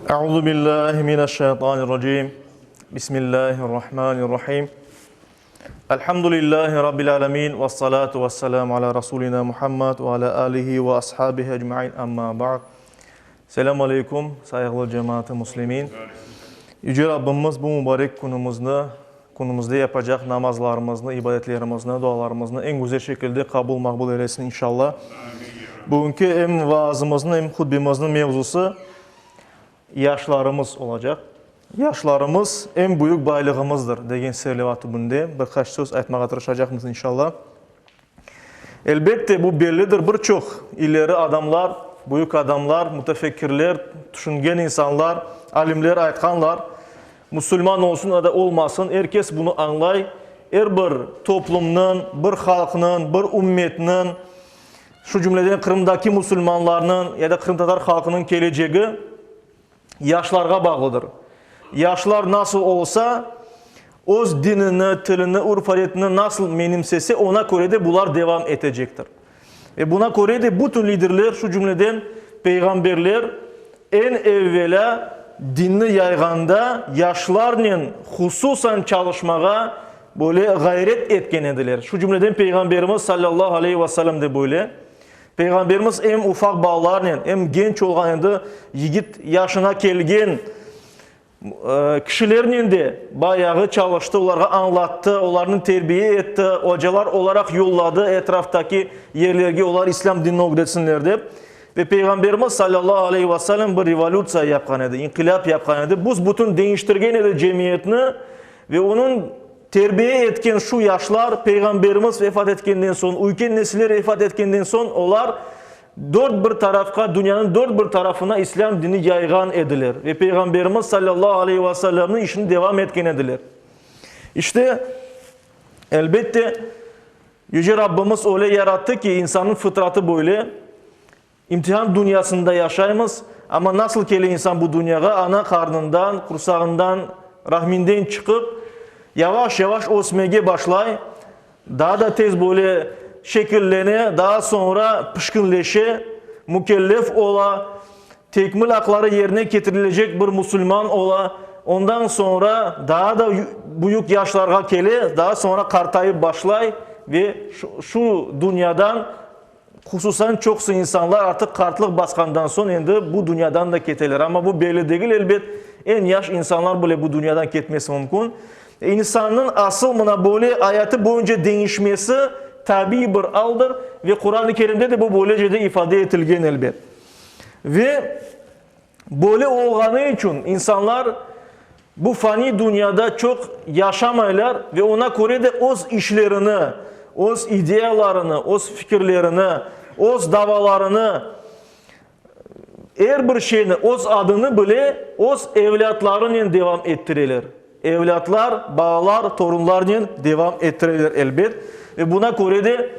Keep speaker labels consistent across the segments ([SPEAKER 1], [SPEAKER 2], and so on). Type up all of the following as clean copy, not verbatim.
[SPEAKER 1] Euzu billahi mineşşeytanirracim. Bismillahirrahmanirrahim. Elhamdülillahi rabbil alamin ve salatu vesselamu ala rasulina Muhammed ve ala alihi ve ashabihi ecmaîn. Amma ba'd. Selam aleykum, sayğılı cemaat-ı muslimin. Yüce Rabbimiz bu mübarek künümizni, künümizde yapacaq namazlarımıznı, ibadetlerimizni, dualarımıznı eñ güzel şekilde qabul maqbul eylesin inşallah. Bugünki em vaazımıznıñ, em hutbemizniñ mevzusı yaşlarımız olacaq. Yaşlarımız eñ büyük baylığımızdır degen serleva tübünde bir qaç söz aytmağa tırışacaqmız inşallah. Elbette, bu bellidir, bir çoq ileri adamlar, büyük adamlar, mütefekkirler, tüşüngen insanlar, alimler aytqanlar, musulman olsun ya da olmasın, er kes bunı añlay, er bir toplumnıñ, bir halqnıñ, bir ümmetniñ, şu cümleden Qırımdaki musulmanlarnıñ ya da qırımtatar halqınıñ kelecegi yaşlarğa bağlıdır. Yaşlar nasıl olsa, öz dinini, tilini, urf-adetini nasıl menimsese, ona köre de bular devam etecektir. Ve buna köre de bütün liderler, şu cümleden peyğamberler, eñ evvelâ dinni yayğanda yaşlarnen hususan çalışmağa böyle ğayret etken ediler. Şu cümleden Peyğamberimiz salâllahu aleyhi ve sellem de böyle. Peyğamberimiz em ufaq balalarnen, em genç olğan endi yigit yaşına kelgen kişilernen de bayağı çalıştı, olarğa añlattı, olarnı terbiye etti, ocalar olaraq yolladı etraftaki yerlerge, olar İslâm dinini ögretsinler dep. Ve Peyğamberimiz salâllahu aleyhi ve sellem bir revolütsiya yapqan edi, inqilâp yapqan edi, büs-bütün deñiştirgen edi cemiyetni ve onıñ Terbiye etken şu yaşlar, Peyğamberimiz vefat etkenden soñ, üyken nesiller vefat etkenden soñ, olar dört bir tarafqa, dünyanıñ dört bir tarafına İslâm dini yayğan ediler ve Peyğamberimiz salâllahu aleyhi ve sellemniñ işini devam etken ediler. İşte, elbette, Yüce Rabbimiz öyle yarattı ki, insannıñ fıtratı böyle, İmtihan dünyasında yaşaymız, amma nasıl kele insan bu dünyağa, ana qarnından, qursağından, rahminden çıqıp, yavaş-yavaş ösmege başlay, daa da tez böyle şekillene, daa soñra pişkinleşe, mükellef ola, tekmil aqları yerine ketirilecek bir musulman ola, ondan soñra daa da büyük yaşlarğa kele, daa soñra qartayıp başlay ve şu dünyadan Hususan, çoqusı insanlar artıq qartlıq basqandan soñ endi bu dünyadan da keteler. Amma bu belli degil, elbet, eñ yaş insanlar bile bu dünyadan ketmesi mümkün. İnsannıñ asıl mına böyle ayatı boyunca deñişmesi tabiiy bir aldır ve Quran-ı Kerimde de bu böylece de ifade etilgen, elbet. Ve böyle olğanı içün insanlar Bu faniy dünyada çoq yaşamaylar ve ona köre de öz işlerini, öz ideyalarını, öz fikirlerini, öz davalarını, er bir şeyni, öz adını bile öz evlâtlarınen devam ettireler. Evlâtlar, balalar, torunlarnen devam ettireler, elbet. Ve buna köre de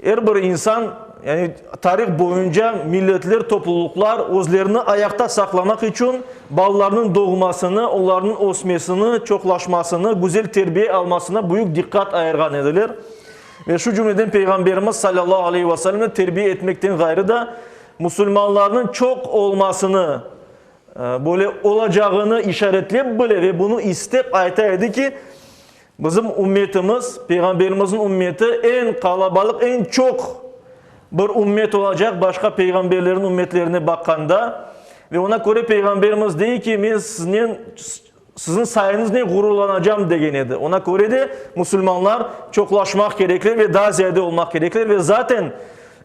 [SPEAKER 1] Er bir insan, yani tarih boyunca milletler, toplulıqlar özlerini ayaqta saqlamaq içün balalarnıñ doğmasını, olarnıñ ösmesini, çoqlaşmasını, güzel terbiye almasına büyük diqqat ayırğan ediler. Ve şu cümleden Peyğamberimiz salâllahu aleyhi ve sellemni terbiye etmekten ğayrı da musulmanlarnıñ çoq olmasını, böyle olacağını işaretlep bile ve bunı istep ayta edi ki, Bizim ümmetimiz, Peyğamberimizniñ ümmeti eñ qalabalıq, eñ çoq bir ümmet olacaq başqa peyğamberlerniñ ümmetlerine baqqanda. Ve ona köre Peyğamberimiz dey ki, men siznen, siziñ sayeñiznen ğururlanacam degen edi. Ona köre de musulmanlar çoqlaşmaq kerekler ve daa ziyade olmaq kerekler. Ve zaten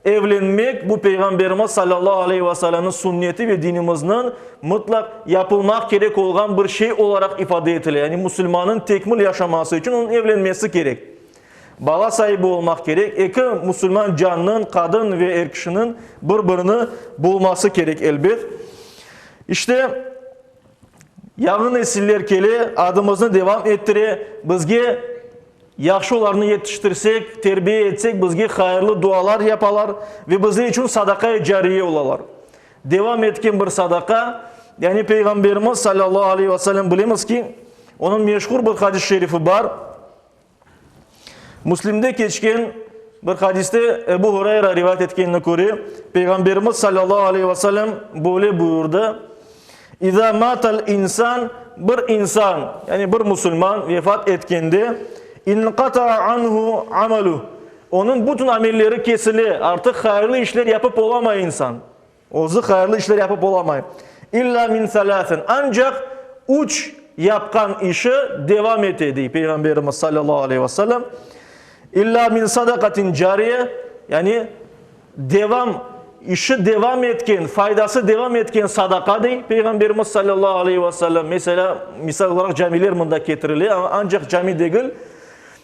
[SPEAKER 1] Evlenmek, bu Peyğamberimiz salâllahu aleyhi ve sellemniñ sünneti ve dinimizniñ mıtlaq yapılmaq kerek olğan bir şey olaraq ifade etile. Yani musulmannıñ tekmil yaşaması içün onıñ evlenmesi kerek. Bala saibi olmaq kerek. Eki musulman cannıñ, qadın ve er kişiniñ bir-birini bulması kerek, elbet. İşte, yañı nesiller kele, adımıznı devam ettire, bizge Yahşı olarnı yetiştirsek, terbiye etsek, bizge hayırlı dualar yapalar ve bizler içün sadaqa-i cariye olalar. Devam etken bir sadaqa, yani Peyğamberimiz salâllahu aleyhi ve sellem bilemiz ki, onıñ meşhur bir hadis-i şerifi bar. Müslimde keçken. Bir hadiste Ebu Hureyra rivayet etkenine köre, Peyğamberimiz salâllahu aleyhi ve sellem böyle buyurdı, İzâ mâtel insan, bir insan, yani bir musulman vefat etkende, inqata'a anhu amaluh, onıñ bütün amelleri kesile, artıq hayırlı işler yapıp olamay insan. Özü hayırlı işler yapıp olamay. İllâ min selâsin, ancaq üç yapqan işi devam ete, dey Peyğamberimiz salâllahu aleyhi ve sellem. İllâ min sadaqatin cariye, yani devam, işi devam etken, faydası devam etken sadaqa, dey Peyğamberimiz salâllahu aleyhi ve sellem. Meselâ, misal olaraq camiler mında ketirile, ancaq cami degil,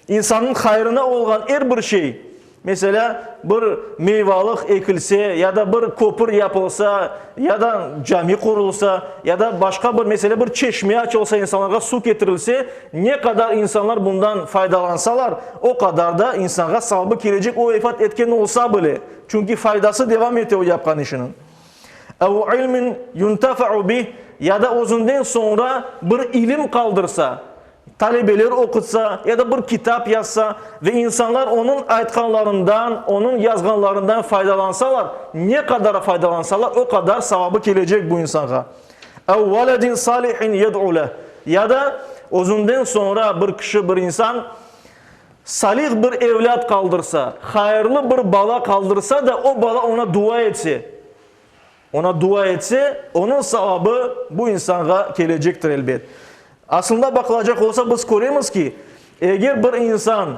[SPEAKER 1] insannıñ hayrına olğan er bir şey, Meselâ, bir meyvalıq ekilse, ya da bir köpür yapılsa, ya da cami qurulsa, ya da başqa bir mesele, bir çeşme açılsa, insanlarğa suv ketirilse, ne qadar insanlar bundan faydalansalar, o qadar da insanğa savabı kelecek, o vefat etken olsa bile. Çünki faydası devam ete o yapqan işiniñ. Ev ilmin yuntafa'u bih, ya da özünden soñra bir ilim qaldırsa, talebeler oqutsa ya da bir kitap yazsa ve insanlar onıñ aytqanlarından, onıñ yazğanlarından faydalansalar, ne qadar faydalansalar, o qadar savabı kelecek bu insanğa. Ev veledin salihin yed'u leh, ya da özünden soñra bir kişi, bir insan salih bir evlât qaldırsa, hayırlı bir bala qaldırsa da, o bala oña dua etse, Oña dua etse, onıñ savabı bu insanğa kelecektir, elbet. Aslında baqılacaq olsa, biz köremiz ki, eger bir insan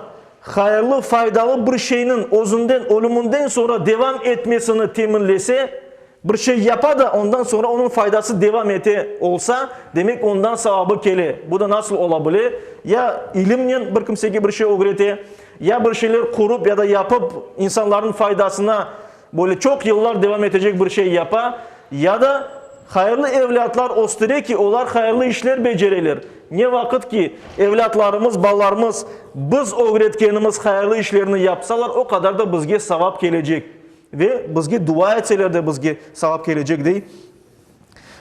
[SPEAKER 1] hayırlı, faydalı bir şeyniñ özünden, ölüminden soñra devam etmesini teminlese, bir şey yapa da, ondan soñra onıñ faydası devam ete olsa, demek ondan savabı kele. Bu da nasıl ola bile? Ya ilimnen bir kimsege bir şey ögrete, ya bir şeyler qurıp ya da yapıp insanlarnıñ faydasına Böyle çoq yıllar devam etecek bir şey yapa, ya da hayırlı evlâtlar östüre ki, olar hayırlı işler becereler. Ne vaqıt ki, evlâtlarımız, balalarımız biz ögretkenimiz hayırlı işlerni yapsalar, o qadar da bizge savap kelecek. Ve bizge dua etseler de bizge savap kelecek, dey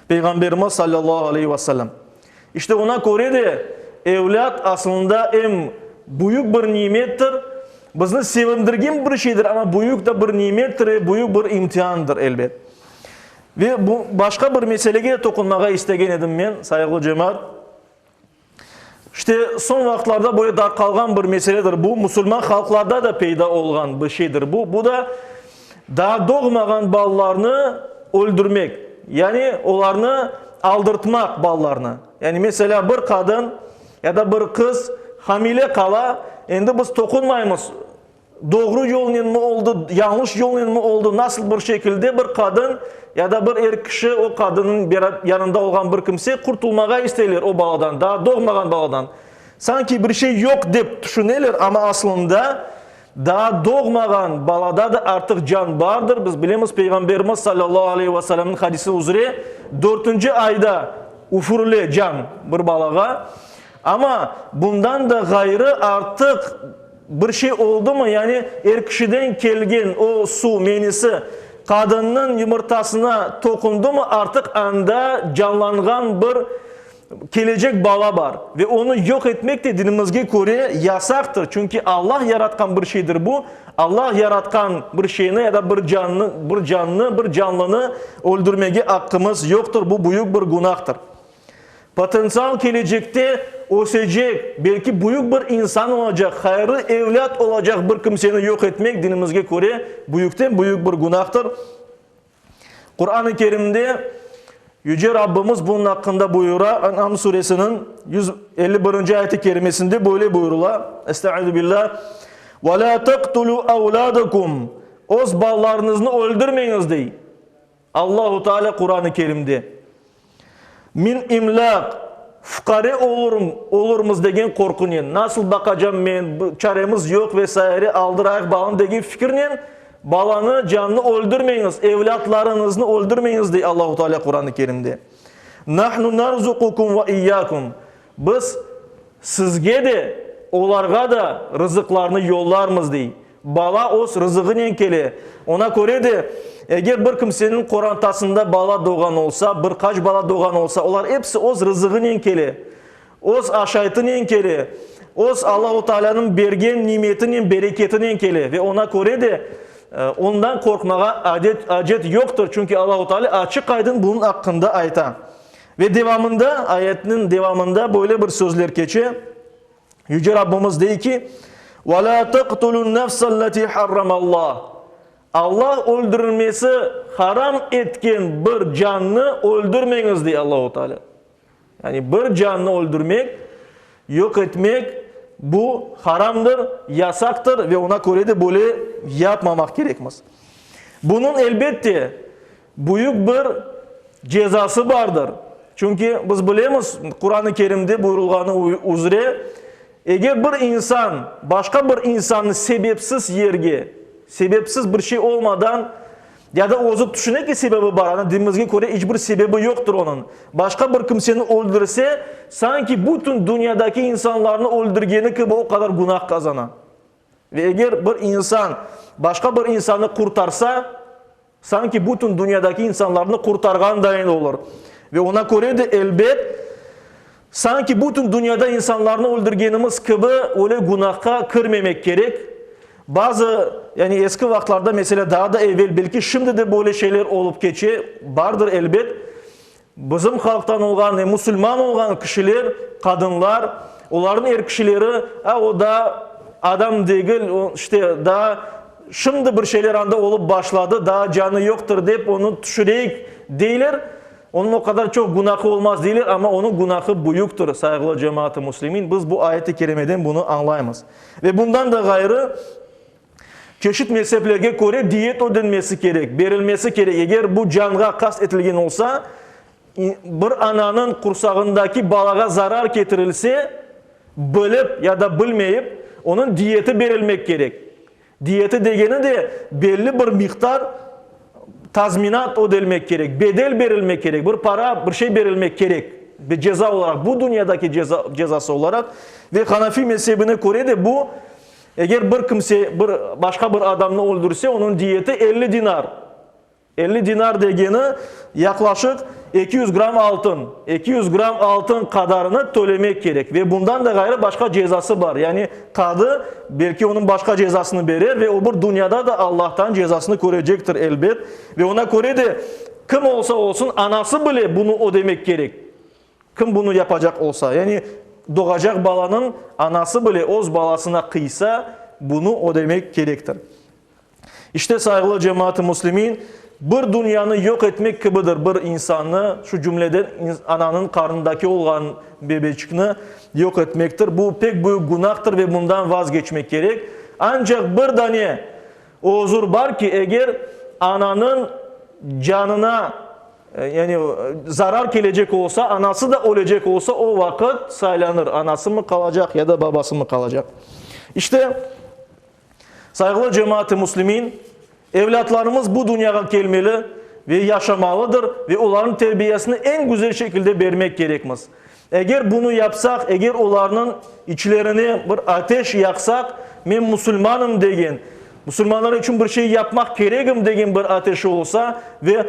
[SPEAKER 1] Peyğamberimiz salâllahu aleyhi ve sellem. İşte oña köre de evlât aslında em büyük bir nimettir, bizni sevindirgen bir şeydir, amma büyük de bir nimettir ve büyük bir imtiandır, elbet. Ve bu başqa bir meselege de toqunmağa istegen edim men, sayğılı cemaat. İşte, soñ vaqıtlarda böyle darqalğan bir meseledir bu, musulman halqlarda da peyda olğan bir şeydir bu, bu da daa doğmağan balalarnı öldürmek, yani olarnı aldırtmaq balalarnı. Yani, meselâ, bir qadın ya da bir qız hamile qala, endi biz toqunmaymız, Doğru yolnenmi oldı, yañlış yolnenmi oldı, nasıl bir şekilde bir qadın ya da bir er kişi, o qadınıñ yanında olğan bir kimse qurtulmağa isteyler o baladan, daa doğmağan baladan. Sanki bir şey yoq dep tüşüneler, amma aslında daa doğmağan balada da artıq can bardır. Biz bilemiz, Peyğamberimiz salâllahu aleyhi ve sellemniñ hadisi üzre dörtünci ayda üfürile can bir balağa. Amma bundan da ğayrı artıq Bir şey oldumı, yani er kişiden kelgen o suv, menisi, qadınnıñ yımırtasına toqundımı, artıq anda canlanğan bir kelecek bala bar. Ve onı yoq etmek de dinimizge köre yasaqtır, çünki Allah yaratqan bir şeydir bu. Allah yaratqan bir şeyni ya da bir cannı, bir cannı, bir canlını öldürmege aqqımız yoqtır, bu büyük bir günahtır. Potentsial kelecekte ösecek, belki büyük bir insan olacaq, hayırlı evlât olacaq bir kimseni yoq etmek dinimizge köre büyükten büyük bir günahtır. Quran-ı Kerimde Yüce Rabbimiz bunıñ aqqında buyura, An'am suresiniñ 151 ayeti kerimesinde böyle buyurıla, Estaizu billah, Ve lâ teqtulû evlâdekum, Öz balalarıñıznı öldürmeñiz, dey. Allahu Teala Quran-ı Kerimde, Min imlâq, fuqare olurım, olurmız degen qorqunen, nasıl baqacam men, çaremiz yoq ve saire, aldırayıq balanı degen fikirnen, balanı, cannı öldürmeñiz, evlâtlarıñıznı öldürmeñiz, dey Allahu Teala Quran-ı Kerimde. Nahnu narzuqukum ve iyyakum, Biz sizge de, olarğa da rızıqlarnı yollarmız, dey. Bala öz rızığınen kele. Ona köre de, eger bir kimseniñ qorantasında bala doğğan olsa, bir qaç bala doğğan olsa, olar episi öz rızığınen kele, öz aşaytınen kele. Öz Allahu Taalânıñ bergen nimetinen, bereketinen kele ve oña köre de ondan qorqmağa adet, acet yoqtır, çünki Allahu Taalâ açıq-aydın bunıñ aqqında ayta. Ve devamında, ayetniñ devamında böyle bir sözler keçe, Yüce Rabbimiz dey ki, Ve lâ teqtulun nefselleti harramallah. Allah öldürilmesi haram etken bir cannı öldürmeñiz, dey Allahu Teala. Yani bir cannı öldürmek, yoq etmek, bu haramdır, yasaqtır ve ona köre de böyle yapmamaq kerekmiz. Bunıñ, elbette, büyük bir cezası bardır. Çünki biz bilemiz, Quran-ı Kerimde buyurılğanı üzre, eger bir insan başqa bir insannı sebepsiz yerge, sebepsiz bir şey olmadan, Ya da özü tüşüne ki, sebebi bar, ana dinimizge köre iç bir sebebi yoqtır onıñ. Başqa bir kimseni öldürse, sanki bütün dünyadaki insanlarnı öldürgeni kibi o qadar günah qazana. Ve eger bir insan başqa bir insannı qurtarsa, sanki bütün dünyadaki insanlarnı qurtarğan dayın olur. Ve oña köre de, elbet, Sanki bütün dünyada insanlarnı öldürgenimiz kibi öyle günahqa kirmemek kerek. Bazı, yani eski vaqıtlarda, meselâ, daa da evel, belki şimdi de böyle şeyler olıp keçe, bardır elbet, bizim halqtan olğan, e, musulman olğan kişiler, qadınlar, olarnıñ er kişileri, a, o daa adam degil, o, işte, daa şimdi bir şeyler anda olıp başladı, daa canı yoqtır dep onı tüşüreyik, deyler. Onıñ o qadar çoq günahı olmaz deyler, amma onıñ günahı büyüktir, sayğılı cemaat-ı müslimin, biz bu ayet-i kerimeden bunı añlaymız. Ve bundan da ğayrı, çeşit mezheplerge köre diyet ödenmesi kerek, berilmesi kerek, eger bu canğa qast etilgen olsa, bir ananıñ qursağındaki balağa zarar ketirilse, bilip ya da bilmeyip, onıñ diyeti berilmek kerek. Diyeti degeni de belli bir miqdar tazminat ödelmek kerek, bedel berilmek kerek, bir para, bir şey berilmek kerek, bir ceza olaraq, bu dünyadaki ceza, cezası olaraq. Ve Hanafi mezhebine köre de bu, eger bir kimse bir başqa bir adamnı öldürse, onıñ diyeti 50 dinar. 50 dinar degeni, yaqlaşıq 200 gramm altın, 200 gramm altın qadarını tölemek kerek. Ve bundan da ğayrı başqa cezası bar. Yani qadı belki onıñ başqa cezasını berer ve o bir dünyada da Allahtan cezasını körecektir elbet. Ve ona köre de kim olsa olsun, anası bile bunı ödemek kerek. Kim bunı yapacaq olsa, yani doğacaq balanıñ anası bile öz balasına qıysa, bunı ödemek kerektir. İşte, sayğılı cemaat-ı müslimin, bir dünyanı yoq etmek kibidir bir insannı, şu cümleden ananıñ qarnındaki olğan bebeçikni yoq etmektir. Bu pek büyük günahtır ve bundan vazgeçmek kerek. Ancaq bir dane özür bar ki, eger ananıñ canına, yani zarar kelecek olsa, anası da ölecek olsa, o vaqıt saylanır, anasımı qalacaq ya da babasımı qalacaq. İşte, Sayğılı cemaat-ı müslimin, evlâtlarımız bu dünyağa kelmeli ve yaşamalıdır ve olarnıñ terbiyesini eñ güzel şekilde bermek kerekmiz. Eger bunı yapsaq, eger olarnıñ içlerine bir ateş yaqsaq, men musulmanım degen, musulmanlar içün bir şey yapmaq keregim degen bir ateşi olsa ve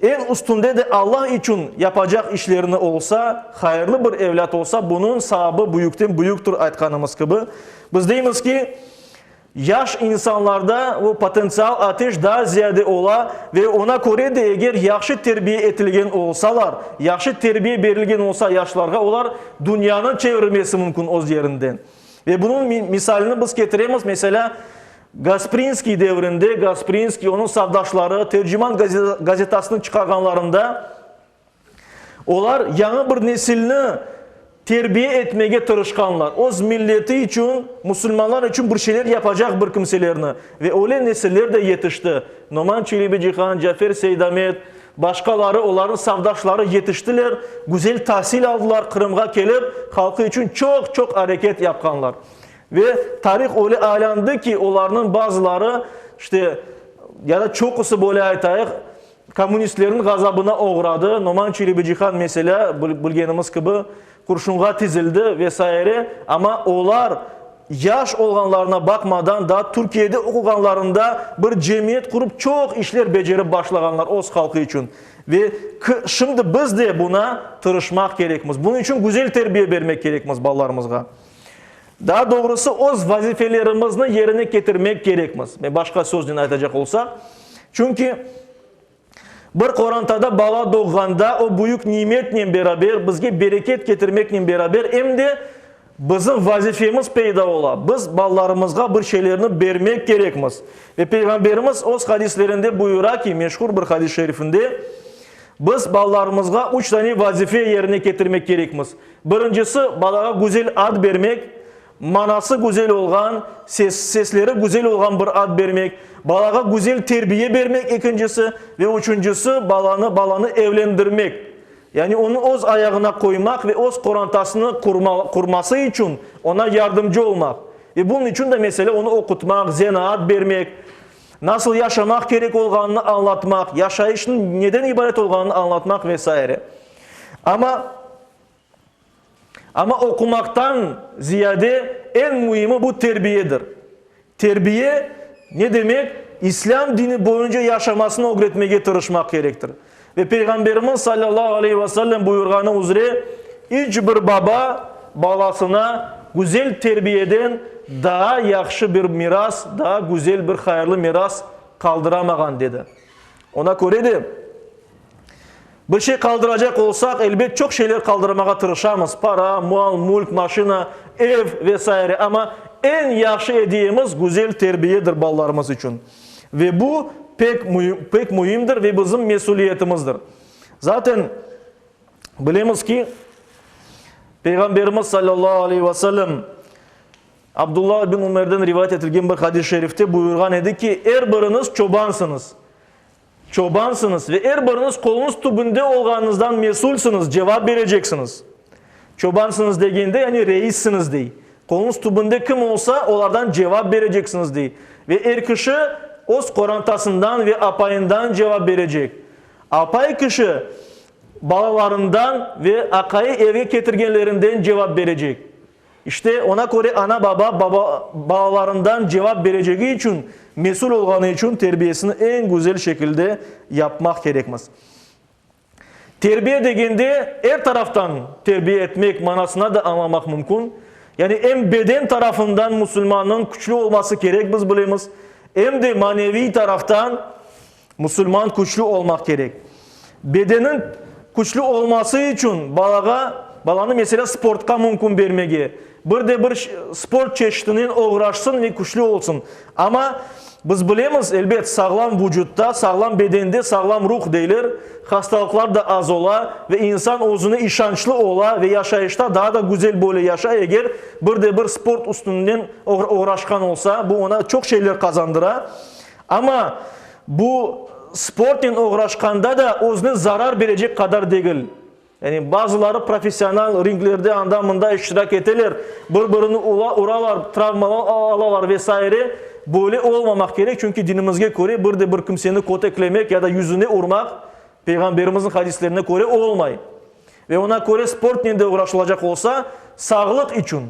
[SPEAKER 1] eñ üstünde de Allah içün yapacaq işlerini olsa, hayırlı bir evlât olsa, bunıñ saabı büyükten büyüktir, aytqanımız kibi. Biz deymiz ki, yaş insanlarda o potentsial ateş daa ziyade ola ve oña köre de eger yahşı terbiye etilgen olsalar, yahşı terbiye berilgen olsa yaşlarğa, olar dünyanı çevirmesi mümkün öz yerinden. Ve bunıñ misalini biz ketiremiz, meselâ, Gasprinskiy devrinde, Gasprinskiy, onıñ safdaşları Terciman gazetasını çıqarğanlarında, Olar yañı bir nesilni terbiye etmege tırışqanlar, öz milleti içün, musulmanlar içün bir şeyler yapacaq bir kimselerni. Ve öyle nesiller de yetişti. Noman Çelebicihan, Cafer Seydamet, başqaları, olarnıñ safdaşları yetiştiler, güzel tasil aldılar, Qırımğa kelip, halqı içün çoq-çoq areket yapqanlar. Ve tarih öyle aylandı ki, olarnıñ bazıları, işte, ya da çoqusı böyle aytayıq, Kommunistlerniñ ğazabına oğradı, Noman Çelebicihan, meselâ, bilgenimiz kibi, qurşunğa tizildi ve saire, amma olar yaş olğanlarına baqmadan, daa Türkiyede oquğanlarında bir cemiyet qurıp çoq işler becerip başlağanlar öz halqı içün. Ve şimdi biz de buna tırışmaq kerekmiz. Bunıñ içün güzel terbiye bermek kerekmiz balalarımızğa. Daa doğrusı, öz vazifelerimizni yerine ketirmek kerekmiz, başqa söznen aytacaq olsaq. Çünki bir qorantada bala doğğanda, o büyük nimetnen beraber, bizge bereket ketirmeknen beraber, em de bizim vazifemiz peyda ola, biz balalarımızğa bir şeylerni bermek kerekmiz. Ve Peyğamberimiz öz hadislerinde buyura ki, meşhur bir hadis-i şerifinde, biz balalarımızğa üç dane vazife yerine ketirmek kerekmiz. Birincisi, balağa güzel ad bermek, manası güzel olğan, ses, sesleri güzel olğan bir ad bermek, balağa güzel terbiye bermek, ekincisi, ve üçüncisi, balanı, balanı evlendirmek, yani onı öz ayağına qoymaq ve öz qorantasını qurma, qurması içün oña yardımcı olmaq. Ve bunıñ içün de, mesele, onı oqutmaq, zenaat bermek, nasıl yaşamaq kerek olğanını añlatmaq, yaşayışnıñ neden ibaret olğanını añlatmaq ve saire. Amma, amma oqumaqtan ziyade eñ müimi bu terbiyedir. Terbiye ne demek? İslâm dini boyunca yaşamasını ögretmege tırışmaq kerektir. Ve Peyğamberimiz salâllahu aleyhi ve sellem buyurğanı üzre, iç bir baba balasına güzel terbiyeden daa yahşı bir miras, daa güzel bir hayırlı miras qaldıramağan, dedi. Ona köre de, Bir şey qaldıracaq olsaq, elbet, çoq şeyler qaldırmağa tırışamız, para, mal, mülk, maşina, ev ve saire, amma eñ yahşı ediyemiz güzel terbiyedir balalarımız içün. Ve bu pek pek müimdir ve bizim mesüliyetimizdir. Zaten, bilemiz ki, Peyğamberimiz salâllahu aleyhi ve sellem Abdullah ibn Ümerden rivayet etilgen bir hadis-i şerifte buyurğan edi ki, Er biriñiz çobansıñız. Çobansıñız ve er biriñiz qoluñız tübünde olğanıñızdan mesülsiñiz, cevap bereceksiñiz. Çobansıñız degende, yani reissiñiz dey. Qoluñız tübünde kim olsa, olardan cevap bereceksiñiz dey. Ve er kişi öz qorantasından ve apayından cevap berecek. Apay kişi balalarından ve aqayı evge ketirgenlerinden cevap berecek. İşte, oña köre ana-baba baba balalarından cevap berecegi içün, mesül olğanı içün terbiyesini eñ güzel şekilde yapmaq kerekmiz. Terbiye degende er taraftan terbiye etmek manasına da añlamaq mümkün. Yani em beden tarafından musulmannıñ küçlü olması kerek, biz bilemiz, em de maneviy taraftan Musulman küçlü olmaq kerek. Bedeniñ küçlü olması içün balağa, balanı, meselâ, sportqa mümkün bermege. Bir de bir sport çeşitinen oğraşsın ve küçlü olsun. Amma biz bilemiz, elbet, sağlam vucutta, sağlam bedende sağlam ruh deyler, hastalıqlar da az ola ve insan özüne işançlı ola ve yaşayışta daa da güzel böyle yaşay, eger bir de bir sport üstünden oğraşqan olsa, bu oña çoq şeyler qazandıra. Amma bu sportnen oğraşqanda da özüne zarar berecek qadar degil. Yani bazıları professional ringlerde anda-mında iştirak eteler, bir-birini uralar, travmalar alalar ve saire. Böyle olmamaq kerek, çünki dinimizge köre bir de bir kimseni köteklemek ya da yüzüne urmaq Peyğamberimizniñ hadislerine köre olmay. Ve oña köre sportnen de oğraşılacaq olsa, sağlıq içün,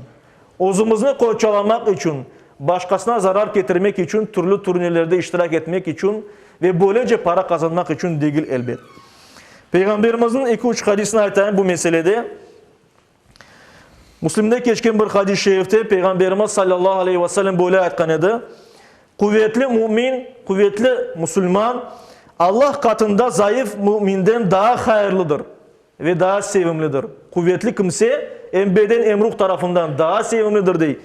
[SPEAKER 1] Özümizni qorçalamaq içün, başqasına zarar ketirmek içün türlü turnirlerde iştirak etmek içün ve böylece para qazanmaq içün degil, elbet. Peyğamberimizniñ eki-üç hadisini aytayım bu meselede. Müslimde keçken bir hadis-i şerifte Peyğamberimiz sallallahu aleyhi ve sellem böyle aytqan edi, Quvetli mümin, quvetli musulman Allah qatında zayıf müminden daa hayırlıdır. Ve daa sevimlidir. Quvetli kimse em beden, em ruh tarafından daa sevimlidir, dey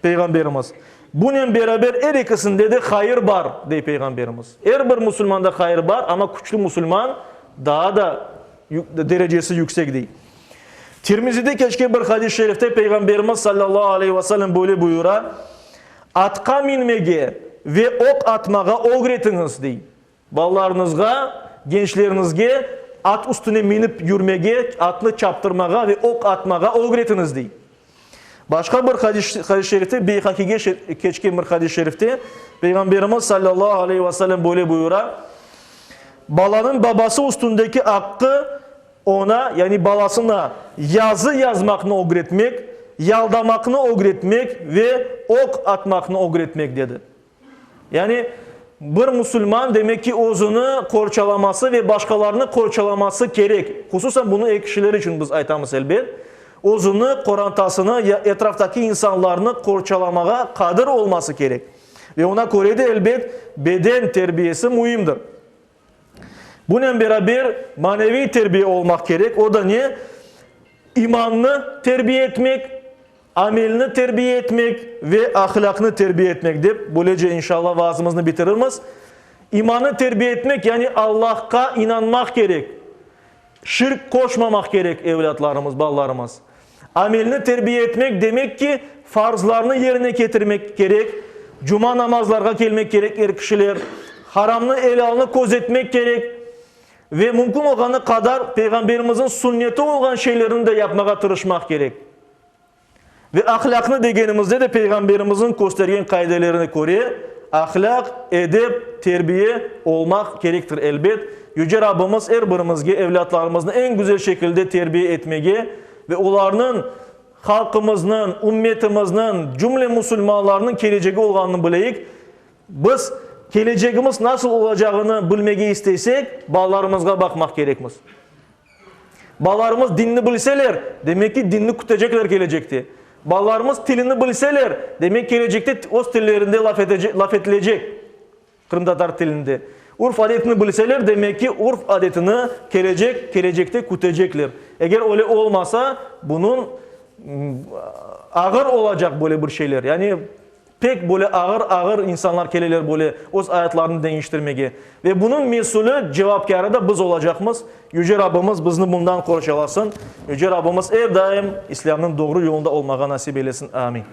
[SPEAKER 1] Peyğamberimiz. Bunen beraber er ekisinde de hayır bar, dey Peyğamberimiz. Er bir musulmanda hayır bar, amma küçlü musulman daa da derecesi yüksek, dey. Tirmizide keçken bir hadis-i şerifte Peyğamberimiz sallallahu aleyhi ve sellem böyle buyura, Atqa minmege ve oq atmağa ögretiñiz, dey. Balalarıñızğa, gençleriñizge at üstüne minip yürmege, atnı çaptırmağa ve oq atmağa ögretiñiz, dey. Başqa bir hadis-i şerifte, Beyhakige keçken bir hadis-i şerifte, Peyğamberimiz sallallahu aleyhi ve sellem böyle buyura, Balanıñ babası üstündeki aqqı oña, yani balasına yazı yazmaqnı ögretmek, yaldamaqnı ögretmek ve oq atmaqnı ögretmek, dedi. Yani, bir musulman, demek ki, özüni qorçalaması ve başqalarnı qorçalaması kerek. Hususan bunı er kişiler içün biz aytamız, elbet. Özüni, qorantasını ya etraftaki insanlarnı qorçalamağa qadir olması kerek. Ve oña köre de, elbet, beden terbiyesi müimdir. Bunen beraber maneviy terbiye olmaq kerek, o da ne? İmannı terbiye etmek, amelni terbiye etmek ve ahlâqnı terbiye etmek, dep, böylece, inşallah, vaazımıznı bitirirmiz. İmannı terbiye etmek, yani Allahqa inanmaq kerek. Şirk qoşmamaq kerek evlâtlarımız, balalarımız. Amelni terbiye etmek demek ki, farzlarnı yerine ketirmek kerek, cuma namazlarğa kelmek kerek er kişiler, haramnı, elâlnı közetmek kerek ve mümkün olğanı qadar Peyğamberimizniñ sünneti olğan şeylerni de yapmağa tırışmaq kerek. Ve ahlâqnı degenimizde de Peyğamberimizniñ köstergen qaidelerine köre ahlâq, edep, terbiye olmaq kerektir elbet. Yüce Rabbimiz er birimizge evlâtlarımıznı eñ güzel şekilde terbiye etmege ve olarnıñ halqımıznıñ, ümmetimizniñ, cümle musulmanlarnıñ kelecegi olğanını bileyik. Biz kelecegimiz nasıl olacağını bilmege istesek, balalarımızğa baqmaq kerekmiz. Balalarımız dinni bilseler, demek ki, dinni kütecekler kelecekte. Balalarımız tilini bilseler, demek kelecekte öz tillerinde laf etecek, laf etilecek, qırımtatar tilinde. Urf-adetini bilseler, demek ki, urf-adetini kelecek, kelecekte kütecekler. Eger öyle olmasa, bunıñ ağır olacaq böyle bir şeyler. Yani Pek böyle ağır-ağır insanlar keleler böyle öz ayatlarını deñiştirmege. Ve bunıñ mesülü, cevapkârı da biz olacaqmız. Yüce Rabbimiz bizni bundan qorçalasın. Yüce Rabbimiz er daim İslâmnıñ doğru yolunda olmağa nasip eylesin. Amin.